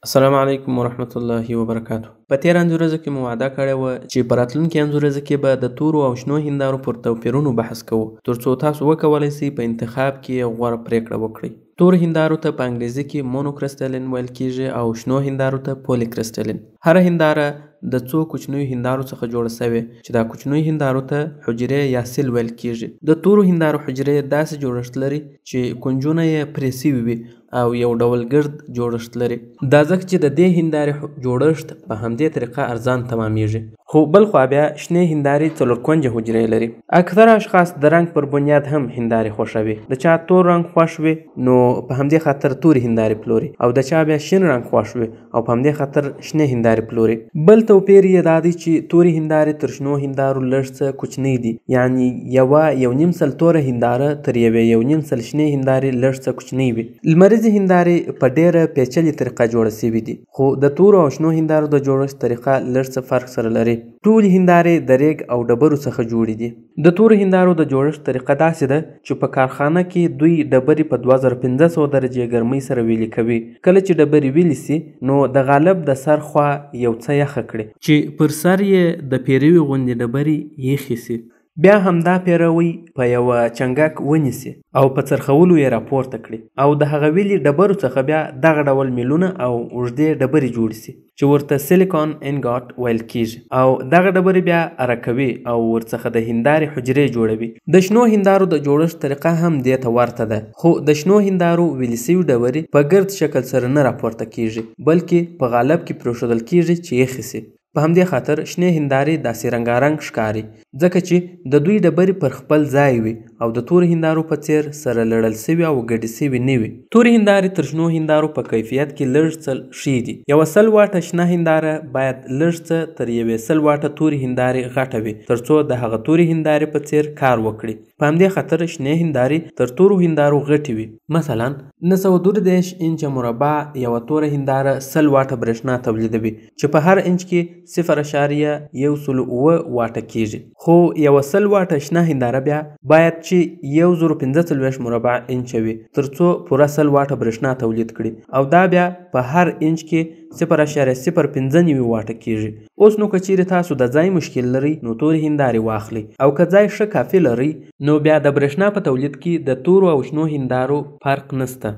السلام علیکم ورحمت الله وبرکاته. په تېره انځوریزه کې مو وعده کړې وه چې په راتلونکي انځوریزه کې به د تورو او شنو هندارو پر توپیرونو بحث کوو، ترڅو تاسو وکولای شئ په انتخاب کې یې غوره پرېکړه وکړئ. تورو هندارو ته په انګریزي کې مونوکرسټلین ویل کیږي او شنو هندارو ته پولیکرسټلین. هره هنداره د څو کوچنیو هندارو څخه جوړه شوې چې دا کوچنیو هندارو ته حجرې یا سیل ویل کیږي. د تورو هندارو حجرې داسې جوړښت لري چې کنجونه یې پرې شوي وي او یو ډول ګرد جوړښت لري. دا ځکه چې د دې هندارې جوړښت په همدې طریقه ارزان تمامیږي. خو بلخوا بیا شنې هندارې څلور کنجه حجرې لري. اکثره اشخاص د رنګ پر بنیاد هم هندارې خوښوي. د چا تور رنګ خوښ وي نو په همدې خاطر تورې هندارې پلوري، او د چا بیا شین رنګ خوښ وي او په همدې خاطر شنې هندارې پلوري. بل توپیر یې دا دی چې تورې هندارې تر شنو هندارو لږ څه کوچنۍ دي، یعنی یوه یو نیم سل توره هنداره تر یوې یو نیم سل شنې هندارې لږ څه کوچنۍ وي. لمریزې هندارې په ډېره پیچلې طریقه جوړه شوې دي، خو د تورو او شنو هندارو د جوړښت طریقه لږ څه فرق سره لري. ټولې هندارې د ریګ او ډبرو څخه جوړې دي. د تورو هندارو د جوړښت طریقه داسې ده چې په کارخانه کې دوی ډبرې په 2500 درجې ګرمۍ سره ویلي کوي. کله چې ډبرې ویلي سي نو د غالب د سر خوا یو څه یخه کړي چې پر سر یې د پیروي غوندې ډبرې یخې سي، بیا همدا پیروی په یوه چنګک ونیسي او په څرخولو یې راپورته کړي، او د هغه ویلي ډبرو څخه بیا دغه ډول میلونه او اوږدې ډبرې جوړې سي چې ورته سیلیکون انګاټ ویل کیږي، او دغه ډبرې بیا اره کوي او ورڅخه د هندارې حجرې جوړوي. د شنو هندارو د جوړښت طریقه هم دې ته ورته ده، خو د شنو هندارو ویلي سوي ډبرې په ګرد شکل سره نه راپورته کیږي، بلکې په غالب کې پرېښودل کیږي چې یخې سي. په همدې خاطر شنې هندارې داسې رنګارنګ ښکاري، ځکه چې د دوی ډبرې پر خپل ځای وي او د تورو هندارو په څېر سره لړل شوي او ګډې شوي نه وي. تورې هندارې تر شنو هندارو په کیفیت کې لږ څه ښې دي. یوه 100 واټه شنه هنداره باید لږ څه تر یوې 100 واټه تورې هندارې غټه وي، ترڅو د هغه تورې هندارې په څېر کار وکړي. په همدې خاطر شنې هندارې تر تورو هندارو غټې وي. مثلا 932 انچه مربع یوه توره هنداره 100 واټه برېښنا تولیدوي چې په هر انچ کې 0.107 واټه کیږي. خو یوه 100 واټه شنه هنداره بیا باید چې 1045 مربع انچه وي ترڅو پوره 100 واټه برېښنا تولید کړي، او دا بیا په هر انچ کې 0.095 واټه کیږي. اوس نو که چیرې تاسو د ځای مشکل لرئ نو تورې هندارې واخلئ، او که ځای ښه کافي لرئ نو بیا د برېښنا په تولید کې د تورو او شنو هندارو فرق نشته.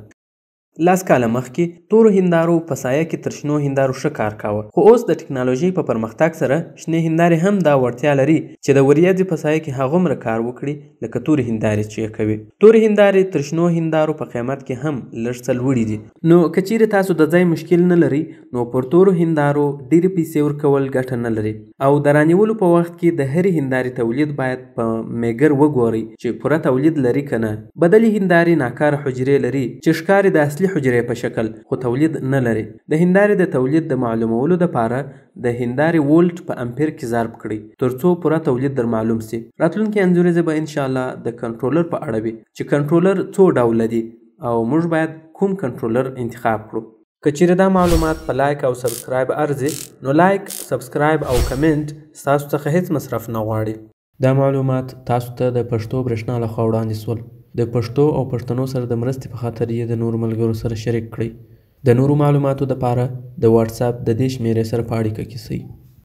10 کاله مخکې تورو هندارو په سایه کې تر شنو هندارو ښه کار کاوه، خو اوس د ټکنالوژۍ په پرمختګ سره شنې هندارې هم دا وړتیا لري چې د وریځې په سایه کې هغومره کار وکړي لکه تورې هندارې چې یې کوي. تورې هندارې تر شنو هندارو په قیمت کې هم لږ څه لوړې دي. نو که چیرې تاسو د ځای مشکل نه لرئ نو پر تورو هندارو ډېرې پیسې ورکول ګټه نه لري، او د رانیولو په وخت کې د هرې هندارې تولید باید په میګر وګورئ چې پوره تولید لري که نه. بدلې هندارې ناکاره حجرې لري چې ښکاري د اصلي حجرې په شکل، خو تولید نه لري. د هندارې د تولید د معلومولو دپاره د هندارې وولټ په امپیر کې ضرب کړئ ترڅو پوره تولید در معلوم سي. راتلونکي انځوریزه به انشاءالله د کنټرولر په اړه وي چې کنټرولر څو ډوله دي او موږ باید کوم کنټرولر انتخاب کړو. که چیرې دا معلومات په لایک او سبسکرایب ارزي نو لایک، سبسکرایب او کمنټ ستاسو څخه هیڅ مصرف نه غواړي. دا معلومات تاسو ته د پښتو برېښنا لخوا وړاندې سول. د پښتو او پښتنو سره د مرستې په خاطر یې د نورو ملګرو سره شریک کړئ. د نورو معلوماتو دپاره د واتساپ د دې شمېرې سره په اړیکه کې سئ.